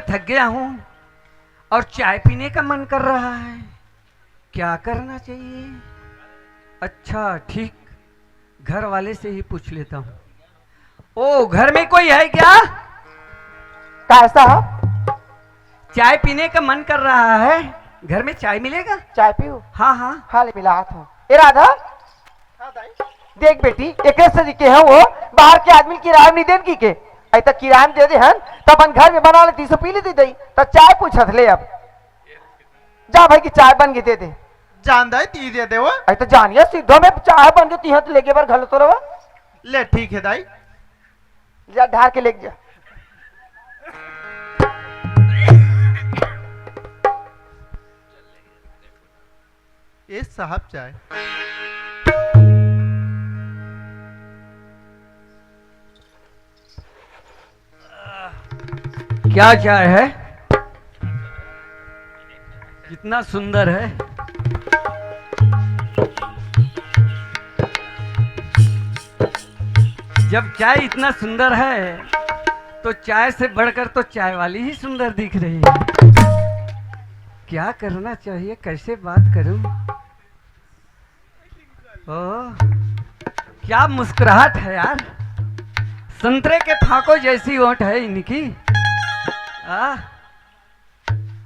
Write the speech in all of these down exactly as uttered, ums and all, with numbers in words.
थक गया हूँ और चाय पीने का मन कर रहा है। क्या करना चाहिए? अच्छा, ठीक, घर वाले से ही पूछ लेता हूँ। ओ, घर में कोई है क्या? कैसा? चाय पीने का मन कर रहा है, घर में चाय मिलेगा? चाय पीऊ? हाँ, हाँ। हाँ, ले मिलात हूँ। ए राधा, हाँ दाई। देख बेटी, एकरे से के हूँ वो, बाहर के आदमी किराया में नहीं देन की के? अई त किराया में दे दे हन, त अपन घर में बना लेती, सो पी लेती दई। त चाय पूछत ले अब। जा भाई कि चाय बन के दे दे। जान दाई, ती दे दे वो। अई त जानिया सीधा में चाय बन के तिहत लेके बर घलो तो रवा। ले ठीक है दाई। जा ढार के लेके जा। ए साहब चाय। क्या चाय है? कितना सुंदर है। जब चाय इतना सुंदर है, तो चाय से बढ़कर तो चाय वाली ही सुंदर दिख रही है। क्या करना चाहिए, कैसे बात करूं? ओह, क्या मुस्कुराहट है यार, संतरे के फांकों जैसी ओंठ है इनकी। आ,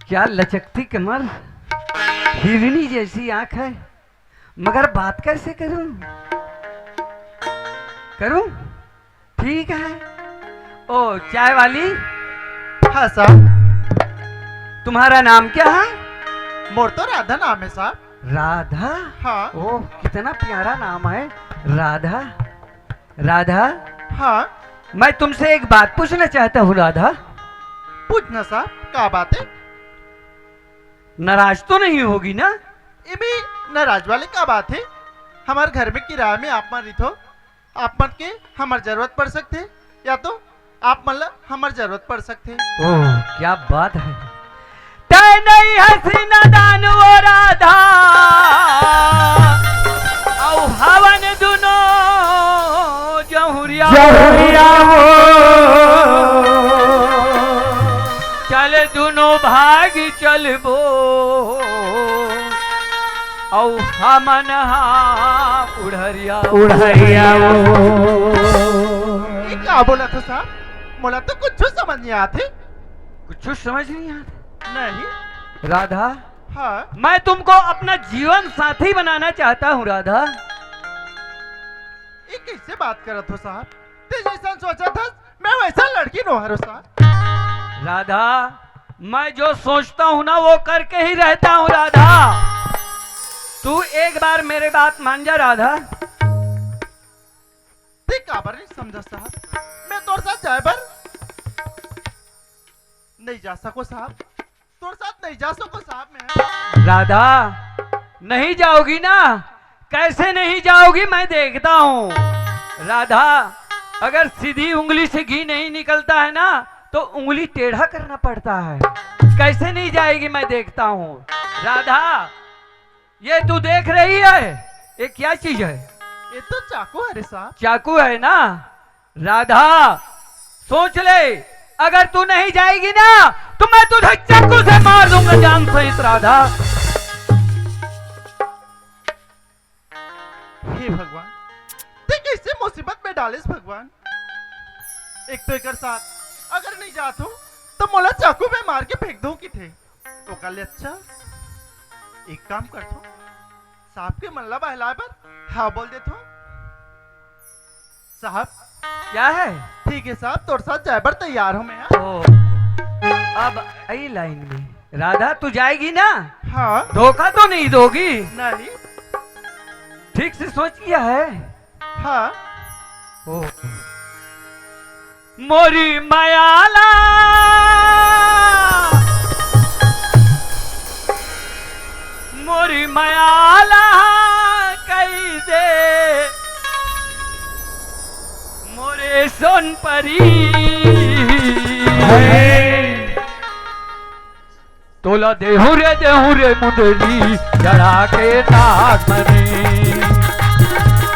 क्या लचकती कमर, हिरनी जैसी आंख है, मगर बात कैसे करूं? करूं? ठीक है। ओ, चाय वाली। हाँ साहब। तुम्हारा नाम क्या है? मोर तो राधा नाम है साहब। राधा? हाँ। ओह, कितना प्यारा नाम है, राधा। राधा? हाँ। मैं तुमसे एक बात पूछना चाहता हूँ, राधा। पूछना साहब, का बात है? नाराज तो नहीं होगी ना? इमे नाराज वाले का बात है? हमर घर में किराया में आप मन रहिथो, आप मन के हमर जरूरत पड़ सकथे, या तो आप मन ला हमर जरूरत पड़ सकथे। ओह, क्या बात है। तै नहीं हसी नादान वो राधा, अउ हवन दुनो जहुरिया। जहुरिया वो। चल दुनो भाग चलबो, अउ हमन हा उढ़रिया। उढ़रिया वो। ये का बोलत हो साहब? मोला तो कुछ समझ नहीं आत हे। कुछ समझ नहीं आत? नहीं। राधा, हाँ। मैं तुमको अपना जीवन साथी बनाना चाहता हूँ, राधा। ये कैसे बात करत हो साहब? ते जैसन सोचत हस, मैं वैसा लड़की नो हरो साहब। राधा, मैं जो सोचता हूँ ना, वो करके ही रहता हूँ, राधा। तू एक बार मेरे बात मान जा, राधा। ते काबर नहीं समझा साहब? मैं तोर साथ जाए बर नहीं जा सको साहब, तोर साथ नहीं जा सको साहब मैं। राधा, नहीं जाओगी ना? कैसे नहीं जाओगी, मैं देखता हूँ। राधा, अगर सीधी उंगली से घी नहीं निकलता है ना, तो उंगली टेढ़ा करना पड़ता है। कैसे नहीं जाएगी, मैं देखता हूँ। राधा, ये तू देख रही है, ये क्या चीज है? ये तो चाकू है रे साहब। चाकू है ना? राधा, सोच ले, अगर तू नहीं जाएगी ना, तो मैं तुझे चाकू से मार दूंगा जान सहित, राधा। हे भगवान, ते कैसे मुसीबत में डालेस भगवान? एक तो एकर साथ अगर नहीं जात हूँ, तो मोला चाकू में मार के फेंक दो किथे। ओकर ले अच्छा एक काम करथो, साहब के मन ला बहलाए बर हाँ बोल देथो। साहब। क्या है? ठीक है साहब, तोर साथ जाए बर तैयार हूँ मैं, हाँ? ओ, अब आई लाइन में। राधा, तू जाएगी ना? हाँ। धोखा तो नहीं दोगी? नहीं। ठीक से सोच लिया है? हाँ। ओ। मोरी मयाला, मोरी मयाला कई दे, मोरे सोन परी। तोला देहूं रे, देहूं रे मुंदरी, जड़ा के नाक मनी।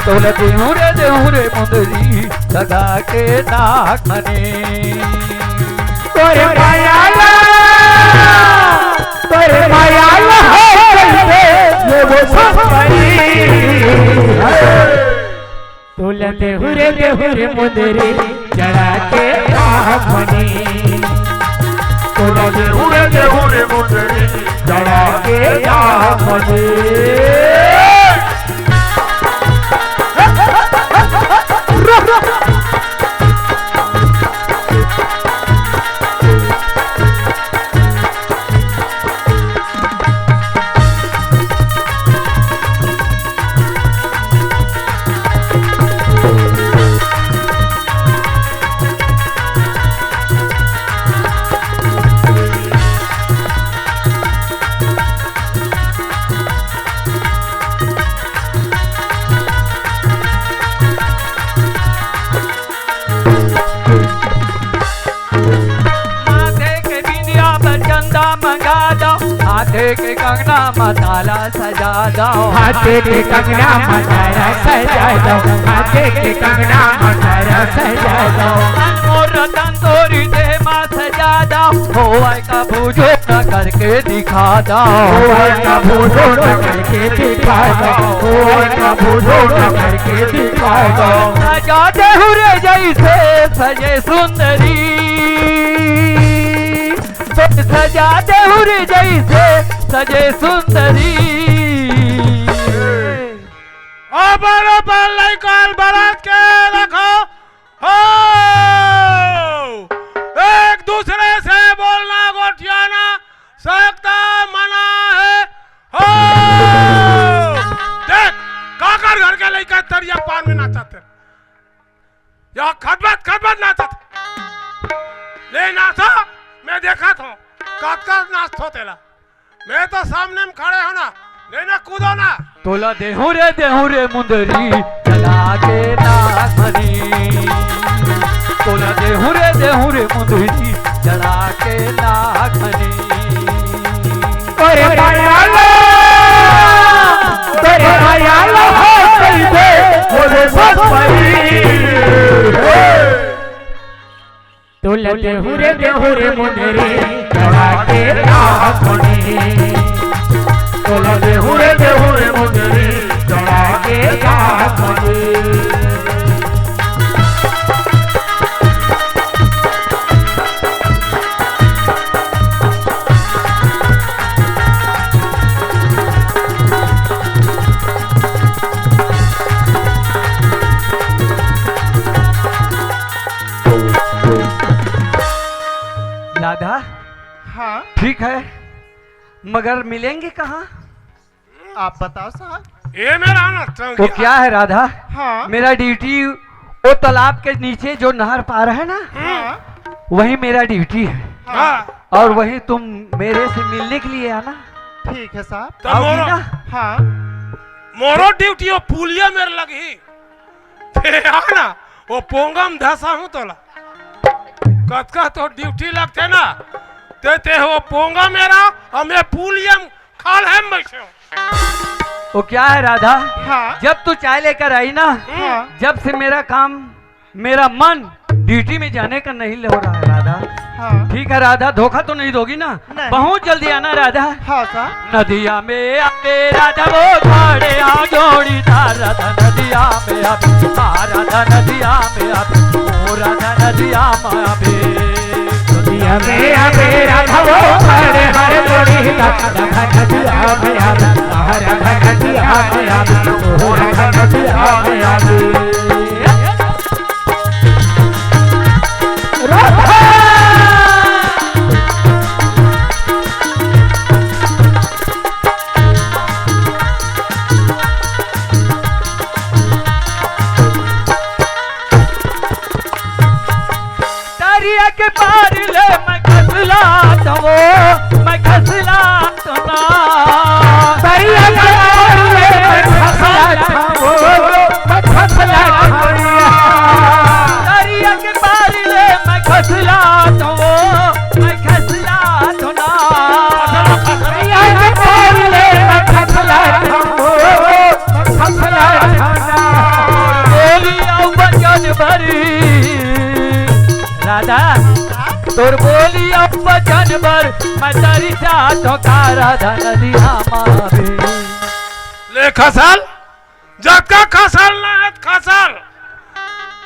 तोला देहूं रे, देहूं रे मुंदरी, लगा के नाक मनी। तोरे माया ला देहू रे, देहू रे मुंदरी, चढ़ा के आँख बनी। तोला देहू रे, देहू रे मुंदरी, चढ़ा के आँख बनी। माथे के बिंदिया बर चंदा मंगा दव, हाथे के कंगना म ताला सजा दव। हाथे के कंगना म ताला सजा दव, हाथे के कंगना म ताला सजा दव। तन मोर रतन तोरी देह म सजा दव, होवय कभू झूठ न करके दिखा दव। होवय कभू झूठ न करके दिखा दव, होवय कभू झूठ न करके दिखा दव। सजा देहू रे जइसे सजे सुंदरी, सजा देहू रे जइसे सजे सुंदरी। अबर अबर लइका बरात के रखो हो, एक दूसरे से बोलना, गोठियाना, सकता मना है हो। देख, काकर घर के लइका तरिया पार में नाचत हे। या खदबद खदबद नाचत हे। ले नाचा, मैं देखत हूँ, कतका नाचत हो तेला। मैं तो सामने में खड़े हो ना, ले ना कूदो ना। तोला देहू रे, देहू रे मुंदरी, चढ़ा के नागमनी। तोला देहू रे, देहू रे मुंदरी, चढ़ा के नागमनी। अरे भैया लो, अरे भैया लो, हो गई बे, अरे बस भाई। तोला देहू रे, देहू रे मुंदरी, चढ़ा के आँख बनी। तोला देहू रे, देहू रे मुंदरी, चढ़ा के आँख बनी। राधा, हाँ। ठीक है, मगर मिलेंगे कहाँ? आप बताओ साहब। ये मेरा ना वो क्या है राधा? हाँ। मेरा ड्यूटी वो तालाब के नीचे जो नहर पार है ना, हाँ। वही मेरा ड्यूटी है। हाँ। और वही तुम मेरे से मिलने के लिए आना। ठीक है साहब। तो आओगी मोरो, ना? हाँ। मोरो ड्यूटी वो पुलिया मेरे लगी। ते आ ना, वो पोंगा में धसा हूँ तोला। कतका तो ड्यूटी लगते ना, ते, ते वो पोंगा मेरा, हमें पुलिया में खाल है में बैठे हो। वो क्या है राधा? हाँ। जब तू चाय लेकर आई ना, हाँ। जब से मेरा काम, मेरा मन ड्यूटी में जाने का नहीं हो रहा है राधा। हाँ। ठीक है राधा, धोखा तो नहीं दोगी ना? नहीं। बहुत जल्दी आना राधा। हाँ साहब। नदिया में आवे राधा वो घोड़े आ जोड़ीदार राधा नदिया में आवे, आ राधा नदिया में आवे, ओ राधा नदिया में आवे। नदिया में आवे राधा वो घोड़े हर जोड़ीदार राधा नदिया में आवे, आ राधा नदिया में आवे, ओ राधा नदिया में आवे। दरिया के पार ले मैं खसला दवो, मैं खसला दरिया के पार ले मैं खसला छावो, मैं खसला छावो। दरिया के पार ले मैं खसला दो, मैं खसला दो ना। दरिया के पार ले मैं खसला दो, मैं खसला दो ना। बोली अउ वचन भरी राधा, तोर बोली अउ वचन भर मैं तरी जात हों का राधा नदिया मारे। ले खसल, जतका खसल ना है, खसल।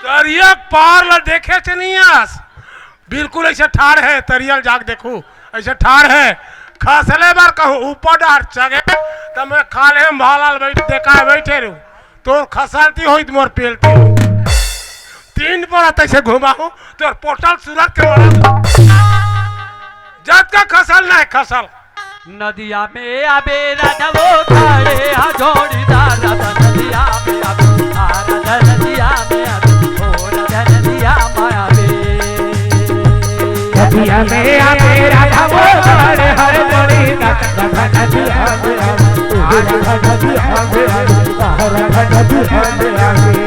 तरिया के पार ला देखे से नहीं आस, बिल्कुल ऐसे ठाड़ है, तरिया ल जाके देखू, ऐसे ठाड़ है। खसले बर कहूँ ऊपर डार चगे, त मैं खाले में भाला ल बैठ, देखा है बैठे रहूँ। तोर खसलती होई त मोर पेलती होई। तीन पर तैसे घुमाहूँ, तोर पोटल सूरत के मरा। जतका खसल ना है, खसल। नदिया में आबे राधा वो थारे हा जोड़ीदार राधा, नदिया में आबे, आ राधा नदिया में आबे, ओ राधा नदिया में आबे। नदिया में आबे राधा वो थारे हा जोड़ीदार राधा, नदिया में आबे, ओ राधा नदिया में आबे, आ राधा नदिया में आबे।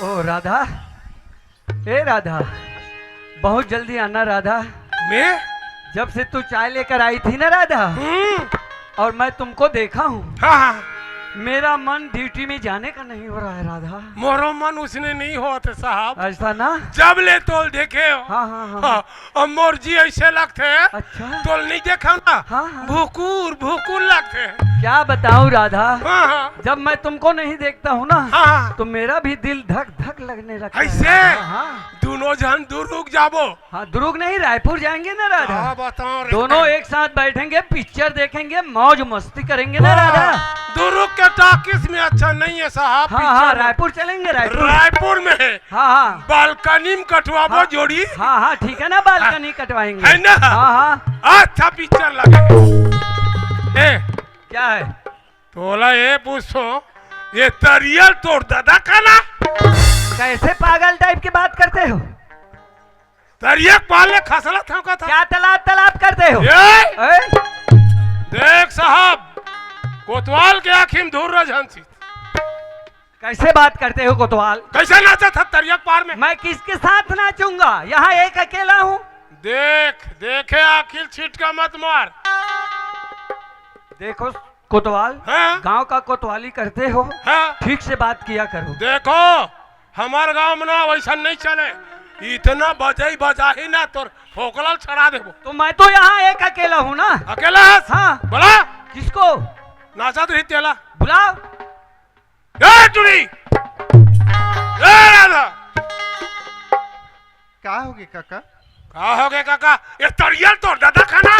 ओ राधा, ए राधा, बहुत जल्दी आना राधा। मैं? जब से तू चाय लेकर आई थी ना राधा, हम्म। और मैं तुमको देखा हूँ, हाँ, हाँ। मेरा मन ड्यूटी में जाने का नहीं हो रहा है राधा। मोरो मन उसने नहीं होत है साहब। ऐसा ना? जब ले तोल देखे हो। हाँ, हाँ, हाँ। हाँ, और मोर जी ऐसे लगते हैं। अच्छा। तोल नहीं देखा ना? हाँ, हाँ। भुकुर, भुकुर लगते हैं। क्या बताऊं राधा? हाँ, हाँ। जब मैं तुमको नहीं देखता हूँ ना, हाँ, हाँ। तो मेरा भी दिल धक धक लगने लगता है ऐसे? राधा। हाँ। दोनों जन दूर रुक जाबो। हाँ, दुर्ग नहीं, रायपुर जाएंगे ना राधा। हाँ, बताओ रे। दोनों एक साथ बैठेंगे, पिक्चर देखेंगे, मौज मस्ती करेंगे ना राधा। दुर्ग के टॉकीज में अच्छा नहीं है साहब, हाँ, हाँ, पिक्चर। रायपुर चलेंगे, रायपुर। रायपुर में है। हाँ, हाँ। बालकनी में कटवाबो हाँ। जोड़ी। हाँ, हाँ, ठीक है ना, बालकनी कटवाएंगे। है ना? हाँ, हाँ। अच्छा पिक्चर लगे। ए। क्या है? तोला ये पूछो, ये तरियल तोर दादा का ना? कैसे पागल टाइप की बात करते हो? तरिया के पार ले खसलत हँव का था? क्या तलाब तलाब करते हो? ए! ए? देख साहब, कोतवाल के आँखी में धूर रह झन सी। कैसे बात करते हो कोतवाल? कैसे नाचा था तरिया के पार में? मैं किसके साथ नाचूंगा? यहाँ एक अकेला हूँ। देख, देखे आखिर छिटका मत मार। देखो कोतवाल, हाँ? गांव का कोतवाली करते हो, हाँ? ठीक से बात किया करो। देखो, हमार गांव में ना वैसा नहीं चले, इतना बजाई बजाही ना तोर फोकला ल छड़ा देबो। तो मैं तो यहाँ एक अकेला हूँ ना। अकेला हस? हाँ। बोला। किसको? नाचत रही तेला। बुलाओ। ए टुरी! ए राधा! का होगे काका? का होगे काका? ये तरियल तोर दादा का ना?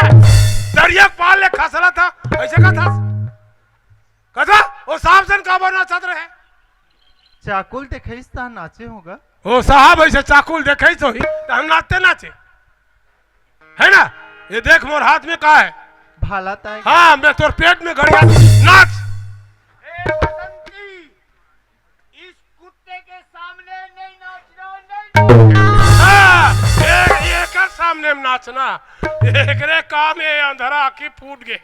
तरिया के पार ले खसला था, ऐसे का था? कथा? वो साहब सन काबर नाचत रहे? चाकुल देखाइस त नाचे होगा। ओ साहब ऐसे चाकुल देखाइस होही, त हम नाचते नाचे। है ना? ये देख मोर हाथ में का है? भाला ताय। हाँ, मैं तोर पेट में गड़िया नाच। ए बसंती, इस कुत्ते के सामने नहीं नाचना, नहीं नाचना। हाँ, ए-, एकर सामने में नाचना। एकरे काम ये अंधरा आँखी फूट गए।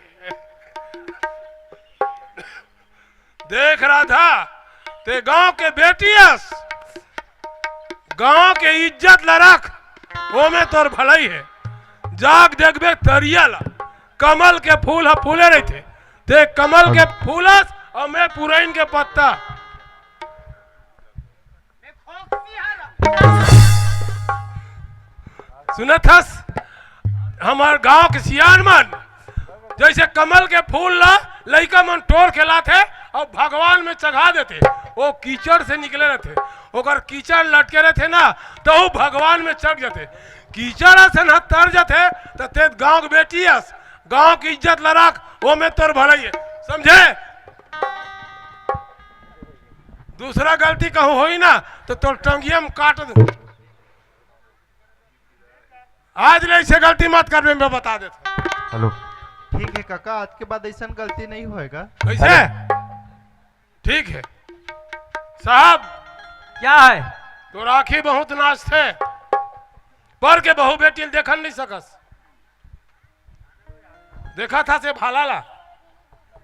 देख राधा, ते गांव के बेटी अस, गांव के इज्जत ल रख, ओमे तोर भलाई है। जाग देखबे तरिया ला, कमल के फूल ह फूले रहिथे, ते कमल के फूल अस अउ मैं पुरैन के पत्ता। सुनत हस, हमर गांव के सियान मन जैसे कमल के फूल ला लइका मन टोर के लाथे अउ भगवान में चघा देथे, वो कीचड़ से निकले रहथे, ओकर कीचड़ लटके रहथे ना, तो वो भगवान में चढ़ जाथे। कीचड़ असन ह तर जाथे, त ते गांव के बेटी अस, गांव की इज्जत ला रख, वो में तोर भलाई है, समझे? दूसरा गलती कहूँ होई ना, तो तोर टंगिया में काट दूँ। आज ले ऐसे गलती मत करबे, मैं बता देता। हेलो। ठीक है काका, आज के बाद ऐसा गलती नहीं होएगा। कैसे? ठीक है साहब। क्या है? तोर आँखी बहुत नाचथे, पर के बहू बेटी ल देखन नहीं सकस। देखा था से भाला ला।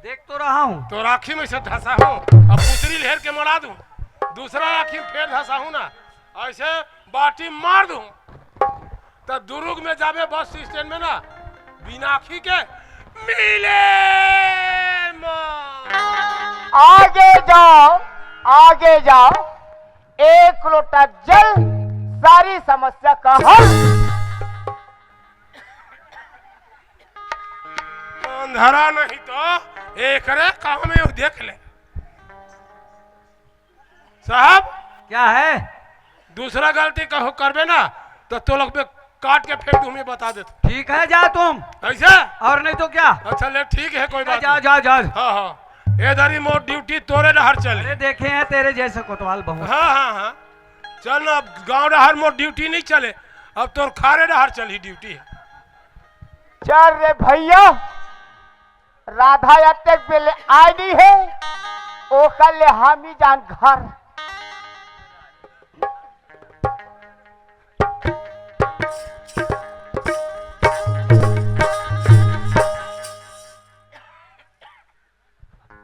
देख तो रहा हूँ। तोर आँखी में से धसा हूँ, अब पुतरी ल हेर के मरा दूँ, दूसरा आँखी में फेर धसा हूँ ना, ऐसे बाटी मार दूँ, त दुरुग में जाबे बस स्टैंड में ना, बिना आँखी के मिले माँ। आगे जाओ, आगे जाओ, एक लोटा जल, सारी समस्या का हल। अंधरा नहीं तो एकरे काम में देख ले। साहब, क्या है? दूसरा गलती कहो करबे ना, तो तो लोग पे काट के फेंक दूं, मैं बता देता। ठीक है, जा तुम। ऐसे? और नहीं तो क्या? अच्छा, ले, ठीक है, कोई बात जाओ, नहीं। जाओ, जाओ। हाँ, हाँ। ए दारी मोर ड्यूटी तोरे डहर चली। अरे, देखे हैं तेरे जैसे कोतवाल बहुत। हाँ, हाँ, हाँ। चल ना, अब गांव डहर मोर ड्यूटी नहीं चले, अब तोर खारे डहर चली ड्यूटी। चल रे भैया, राधा अतेक बेले आय नहीं है, ओकर ले हम ही जान घर।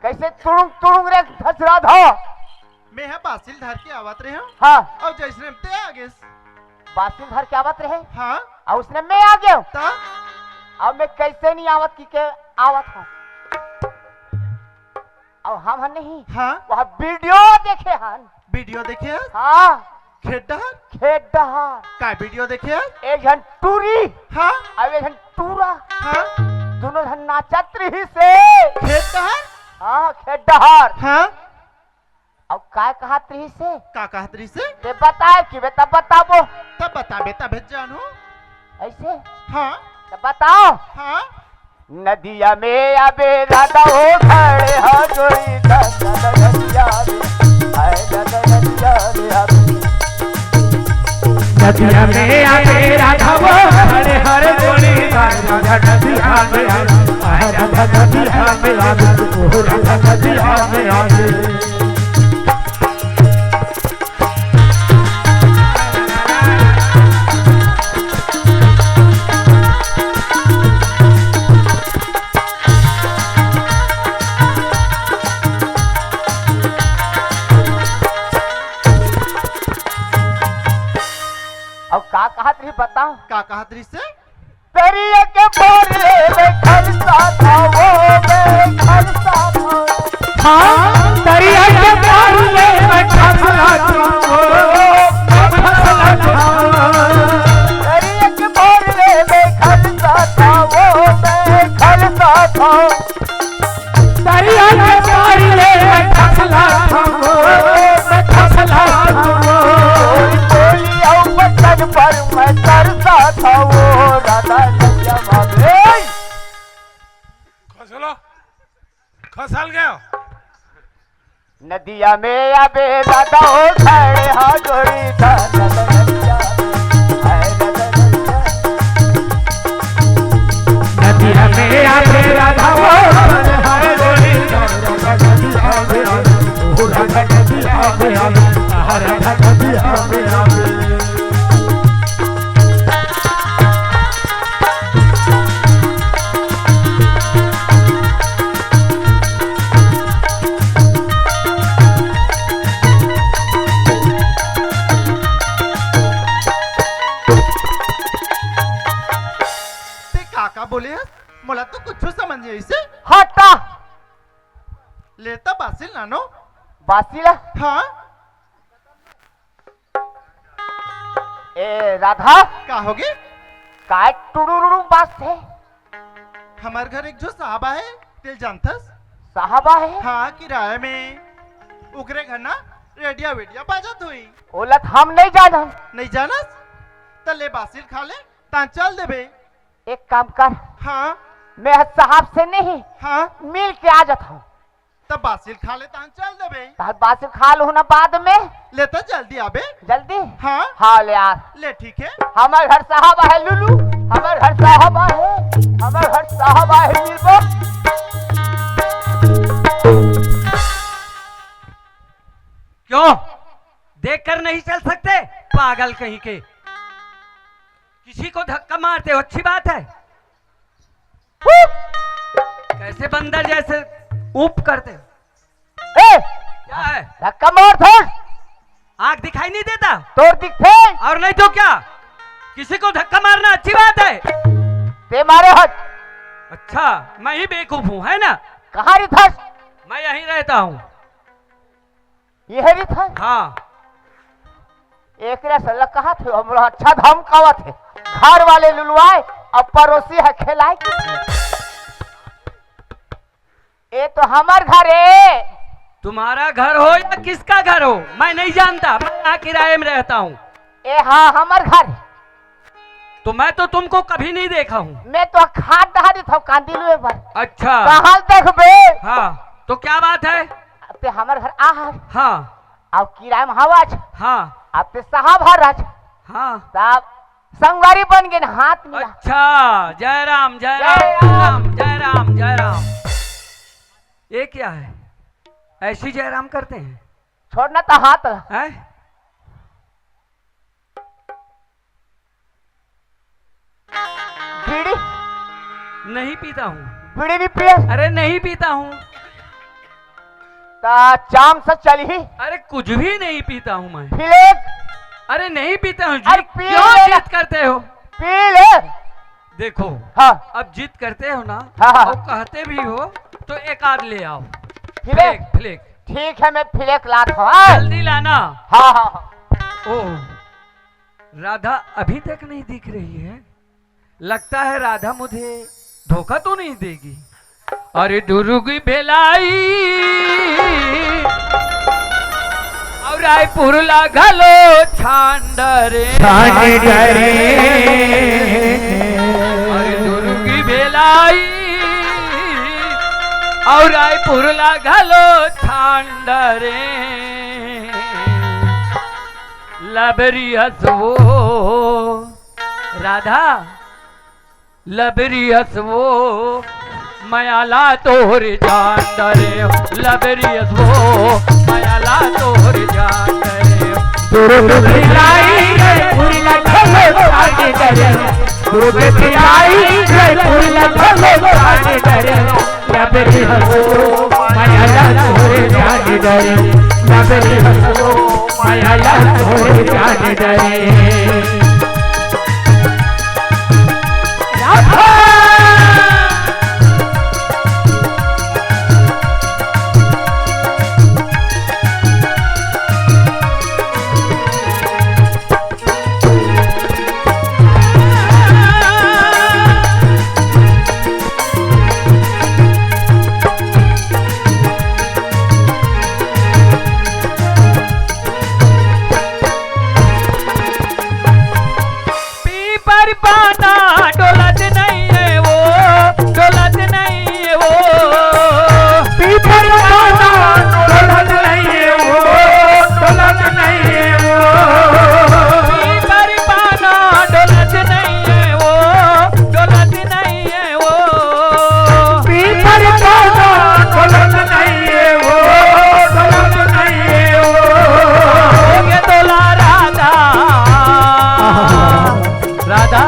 कैसे तुड़ुंग तुड़ुंग रे धस राधा? मैं हा बासिल धर के आवत रहे हूँ। हाँ। और जैसने ते आ गेस। बासिल धर के आवत रहे? हाँ। और उसने मैं आ गया। ता? अब मैं कैसे नहीं आवत कि के आवत हूँ। और हम हन नहीं। हाँ। वह वीडियो देखे हन। वीडियो देखे हन? हाँ। खेत डहर? खेत डहर। का वीडियो देखे हन? एक झन टूरी। हाँ। और एक झन टूरा। हाँ। दोनों झन नाचत रही से। खेत डहर? हाँ, खेत डहर। हाँ। अब का कहत रही से? का कहत रही से? ते बताए कि बे तब बताबो। तब बताबे तबे जानू। ऐसे? हाँ। तब बताओ। हाँ। नदिया में आबे राधा हो खड़े हो जोड़ी दादा नदिया में। हाय दादा नदिया में आबे। नदिया में आबे राधा वो हरे हरे जोड़ी दादा नदिया में आबे। आहा राधा नदिया में आबे, ओ राधा नदिया में आबे। अब का कहत रही बताओ? का कहत रही से? तरिया के भर ले मैं खलसा था वो, मैं खलसा था। हाँ, तरिया के भर ले मैं खलसा था वो, मैं खलसा था। तरिया के भर ले मैं खलसा था वो, मैं खलसा था। दरिया के पार ले मैं खसला था वो, मैं खसला था वो। कोई और वतन पर मैं तरसा था वो, राधा नैया मारे। खसलो, खसल गयो। नदिया में आबे राधा हो खड़े हा जोड़ी दादा नदिया में, हाय दादा नदिया। नदिया में आबे राधा हो खड़े हा जोड़ी दादा नदिया में, ओ राधा नदिया में, हाय राधा नदिया में। ते का का बोले हस? मोला तो कुछ समझ नहीं आइसे। हटा। लेता बासिल नानो। बासिल? हाँ। ए राधा। का होगे? काय टुड़ुड़ुड़ु बास है? हमर घर एक जो साहब आहे, तेल जानथस? साहब आहे? हाँ, किराया में। ओकरे घर ना रेडिया वेडिया बाजत होई। ओला त हम नहीं जानन। नहीं जानस? त ले बासिल खा ले, तान चल देबे। एक काम कर। हाँ। मैं साहब से नहीं, हाँ। मिल के आ जाता हूँ। तब बासिल खा ले, तान चल देबे। तार बासिल खा लूँ ना बाद में। ले त जल्दी आबे। जल्दी? हाँ। हाँ, ले यार। ले, ठीक है। हमर घर साहब आहे लुलू, हमर घर साहब आहे, हमर घर साहब आहे मिलबो। क्यों? देख कर नहीं चल सकते? पागल कहीं के। किसी को धक्का मारते हो, अच्छी बात है? कैसे बंदर जैसे ऊप करते हो? ए! क्या है? धक्का मार थोड़। आँख दिखाई नहीं देता? तोर दिखते? और नहीं तो क्या? किसी को धक्का मारना अच्छी बात है? ते मारे हट। अच्छा, मैं ही बेवकूफ हूँ, है ना? कहाँ रे थस? मैं यहीं रहता हूँ। यही था। हाँ। एकरा से ल कहत हे, हमला अच्छा धमकावत हे, घर वाले लुलवाए अउ पड़ोसी ह खेलाए। ये तो हमर घर हे। तुम्हारा घर हो या किसका घर हो, मैं नहीं जानता, मैं यहाँ किराए में रहता हूँ। ए हाँ, हमर घर। तो मैं तो तुमको कभी नहीं देखा हूँ। मैं तो खाद डाल देत हूँ कांदी लुए बर। अच्छा। कहाँ देखबे? हाँ, तो क्या बात है? ते हमर घर आ हस। हाँ। अउ किराए में हवस। हाँ। अब ते साहब हरस। हाँ। तब संगवारी बन गेन, हाथ मिला। अच्छा, जय राम, जय जय राम, राम। जय राम, जय राम, जय राम। ये क्या है, ऐसी जय राम करते हैं? छोड़ना तो हाथ। हैं? बीड़ी? नहीं पीता हूँ। बीड़ी नहीं पिए? अरे, नहीं पीता हूँ। ता चाम से चलही? अरे, कुछ भी नहीं पीता हूँ मैं। फिलेक? अरे, नहीं पीता हूँ जी। अरे, पी क्यों ले ना। जिद करते हो? पी ले। देखो, हाँ। अब जिद करते हो ना, हाँ, हाँ। और कहते भी हो, तो एक आध ले आओ। फिलेक? फिलेक, फिलेक। ठीक है, मैं फिलेक लात हूँ, हाँ। जल्दी लाना। हाँ, हाँ, हाँ। ओह, राधा अभी तक नहीं दिख रही है। लगता है राधा मुझे धोखा तो नहीं देगी। अरे दुर्गी भेलाई अउ रायपुर ला घलो छान डरे। छान डरे। अरे दुर्गी भेलाई अउ रायपुर ला घलो छान डरे। लबरी हसवो राधा, लबरी हसवो मयाला तोहरे जान डरे, लबरी हसवो मयाला तोहरे जान डरे। दुर्ग भिलाई रे फूल खलो जान डरे, दुर्ग भिलाई रे फूल खलो जान डरे। लबरी हसवो मयाला तोहरे जान डरे, लबरी हसवो मयाला तोहरे जान डरे। पीपर पाना डोलत नहीं है वो, डोलत नहीं है वो। पीपर पाना डोलत नहीं है वो, डोलत नहीं है वो। पीपर पाना डोलत नहीं है वो, डोलत नहीं है वो। पीपर पाना डोलत नहीं है वो, डोलत नहीं है वो। ये तोला राधा। राधा,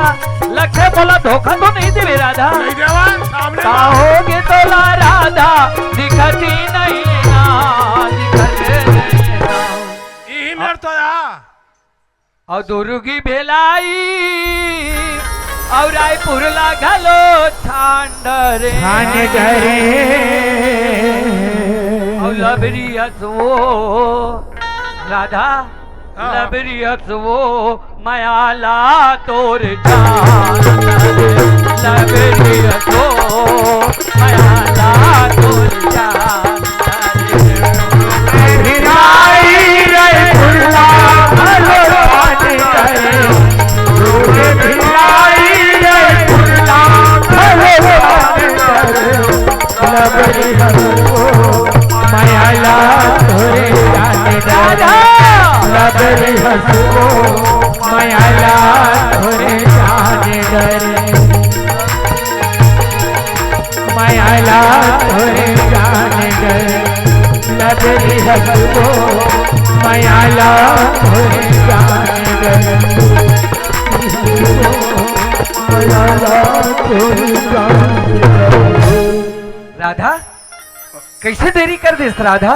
लखे मोला धोखा तो नहीं देवे राधा? नहीं देवा, सामने का बात। होगे तोला राधा, दिखती नहीं ना, दिखती नहीं ना। यही मेर तो या। अउ दुर्गी भेलाई, अउ रायपुर ला घलो छान डरे। छान डरे। अउ लबरी हसवो राधा, हाँ। लबरी हसवो मयाला तोर जान, लबरी हसवो मयाला तोर जान। भिलाई रे फुल्ला भलो पानी करे, भिलाई रे फुल्ला भलो पानी करे। लबरी हसवो मयाला तोरे जाने डरे। लबरी हसवो मयाला तोरे जाने डरे। मयाला तोरे जाने डरे। लबरी हसवो मयाला तोरे जाने डरे। मयाला तोरे जाने डरे। राधा, कैसे देरी कर देस राधा?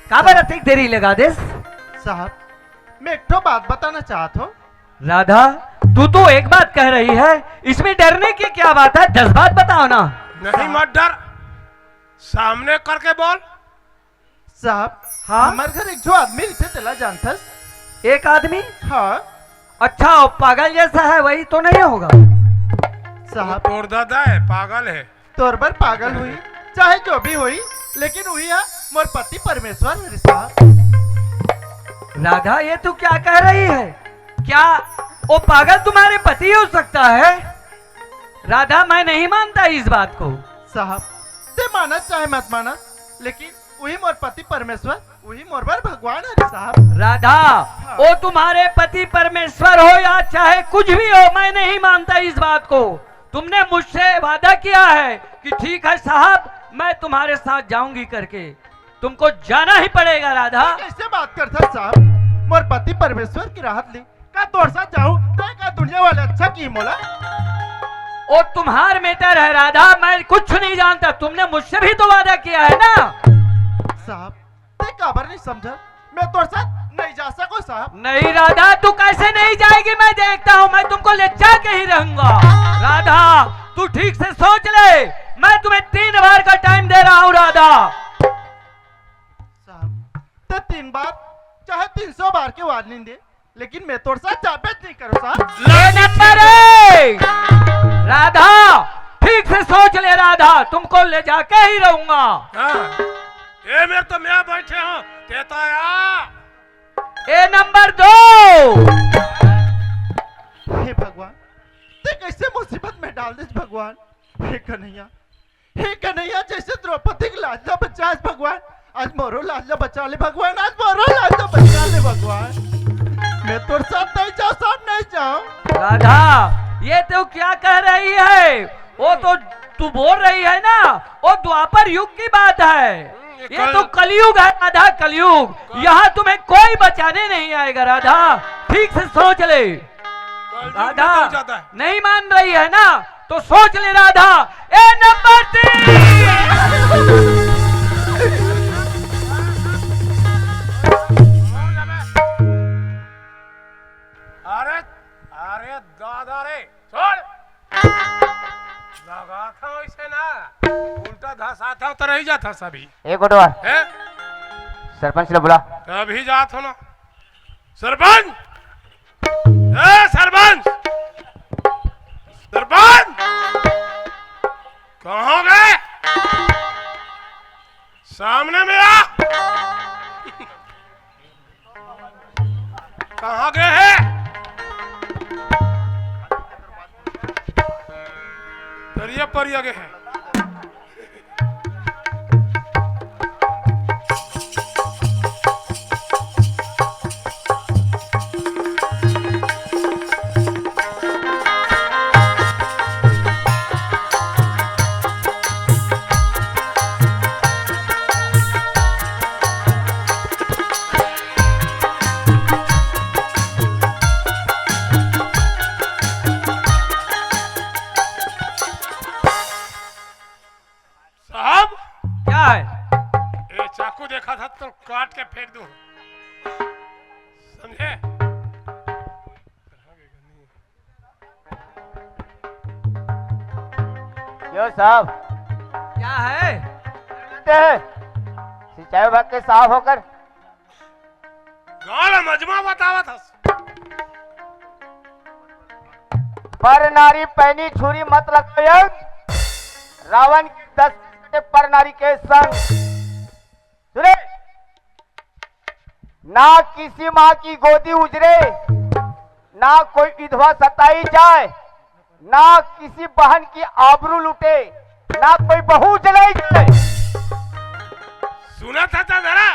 काबर अतेक देरी लगा देस? साहब, मैं एक ठो बात बताना चाहत हूँ। राधा, तू तो एक बात कह रही है, इसमें डरने की क्या बात है? दस बात बताओ ना। नहीं, मत डर। सामने करके बोल। साहब, हाँ? हमर घर एक जो आदमी रहिथे, तेला जानथस? एक आदमी? हाँ। अच्छा, वो पागल जैसा है, वही तो नहीं होगा? साहब। तोर दादा है, पागल है। तोर बर पागल हुई, चाहे जो भी हुई, लेकिन वही है मोर पति परमेश्वर हरे साहब। राधा, ये तू क्या कह रही है? क्या वो पागल तुम्हारे पति हो सकता है? राधा, मैं नहीं मानता इस बात को। साहब, ते मानस चाहे मत मानस, लेकिन वही मोर पति परमेश्वर, वही मोर बर भगवान हरे साहब। राधा, हाँ। वो तुम्हारे पति परमेश्वर हो या चाहे कुछ भी हो, मैं नहीं मानता इस बात को। तुमने मुझसे वादा किया है कि ठीक है साहब, मैं तुम्हारे साथ जाऊंगी करके। तुमको जाना ही पड़ेगा राधा। कैसे बात करता साहब? मोर पति परमेश्वर की राहत ली, का तोर साथ जाऊं? तय का दुनिया वाले अच्छा की मोला? वो तुम्हार matter है राधा, मैं कुछ नहीं जानता। तुमने मुझसे भी तो वादा किया है ना? साहब, ते काबर नहीं समझा? मैं तोर साथ नहीं जा सको साहब। नहीं राधा, तू कैसे नहीं जाएगी? मैं देखता हूँ, मैं तुमको ले जाके ही रहूंगा। राधा, तू ठीक से सोच ले, मैं तुम्हें तीन बार का टाइम दे रहा हूँ राधा। साहब, ते तीन बार चाहे तीन सौ बार के warning दे, लेकिन मैं तोर साथ जाबे नहीं करो साहब। ए नंबर एक, राधा, ठीक से सोच ले राधा, तुमको ले जाके ही रहूंगा। हाँ। ए मेरे तो मैं बैठे हूँ, कहता आ। ए नंबर दो। हे भगवान, ते कैसे मुसीबत में डाल दे भगवान। हे कन्हैया, हे कन्हैया, जैसे द्रौपदी के लाज ला बचाए भगवान, आज मोरो लाज ला बचा ले भगवान, आज मोरो लाज ला बचा ले भगवान। मैं तोर साथ नहीं जाऊँ, साथ नहीं जाऊँ। राधा, ये तो क्या कह रही है? वो तो तू बोल रही है ना, वो द्वापर युग की बात है। हम्म, ये ये कल- तो कलयुग है राधा, कलयुग। कल- यहाँ तुम्हें कोई बचाने नहीं आएगा राधा, ठीक से सोच ले। कलयुग में राधा, तो ज्यादा है। नहीं मान रही है ना, तो सोच ले राधा। ए नंबर तीन। अरे, अरे दादा रे, छोड़। लगा था वैसे ना, उल्टा धसा था तो रही जाता सभी। एक ओटवा। हैं? सरपंच ले बुला। अभी जात हो ना। सरपंच! ए सरपंच! सरपंच! कहाँ गए? सामने में आ। कहाँ गए हैं? परिया परिया गए हैं। साहब, क्या है? ए, चाकू देखा था तो काट के फेंक दूं, समझे? क्यों साहब? क्या है? सिंचाई विभाग के साहब होकर गाल मजमा बतावत हस। पर नारी पैनी छुरी मत लगाओ, रावण के दस कटे पर नारी के संग। सुने, ना किसी माँ की गोदी उजरे, ना कोई विधवा सताई जाए, ना किसी बहन की आबरू लूटे, ना कोई बहू जलाई जाए। सुना था, था धरा।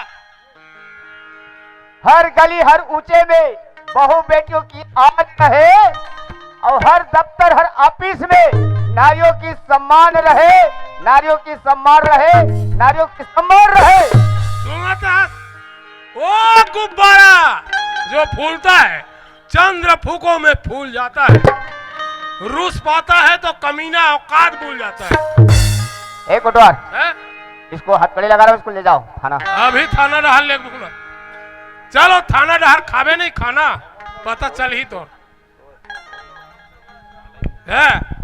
हर गली, हर ऊंचे में बहू बेटियों की आन रहे और हर दफ्तर, हर ऑफिस में नारियों की सम्मान रहे, नारियों की सम्मान रहे, नारियों की सम्मान रहे। सुना था, वो गुब्बारा जो फूलता है, चंद्र फूकों में फूल जाता है, रूस पाता है तो कमीना औकात भूल जाता है। ए कोटवार, हैं? इसको हथकड़ी लगा रहा हूँ, इसको ले जाओ थाना। अभी थाना डहर ले घूमना। चलो थाना डहर खाबे नहीं खाना, पता चल ही तो। है।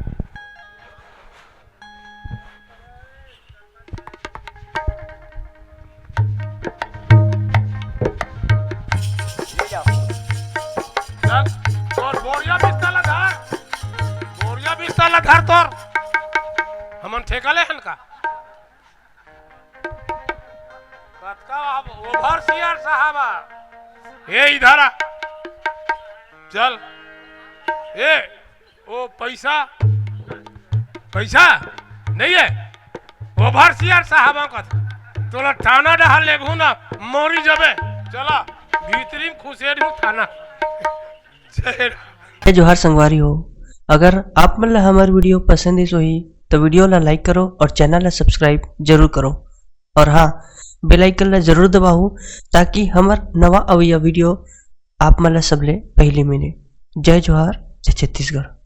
ला धर तोर। हमन ठेका ले हन का? कतका अब overseer साहब आ। ए, इधर आ। चल। ए, ओ पैसा, पैसा नहीं है। Overseer साहब आ कत। तोला थाना डहर लेगहूं ना, मोरी जबे। चला, भीतरी में खुसेर हूं थाना। जय राम। जय जोहार संगवारी हो। अगर आप मन ला हमर video पसंद आइस होही, तो video ला like करो और channel ला subscribe जरूर करो। और हाँ, bell icon ला जरूर दबाओ, ताकि हमर नवा अवइया video आप मन ला सबले पहली मिले। जय जोहार, जय छत्तीसगढ़।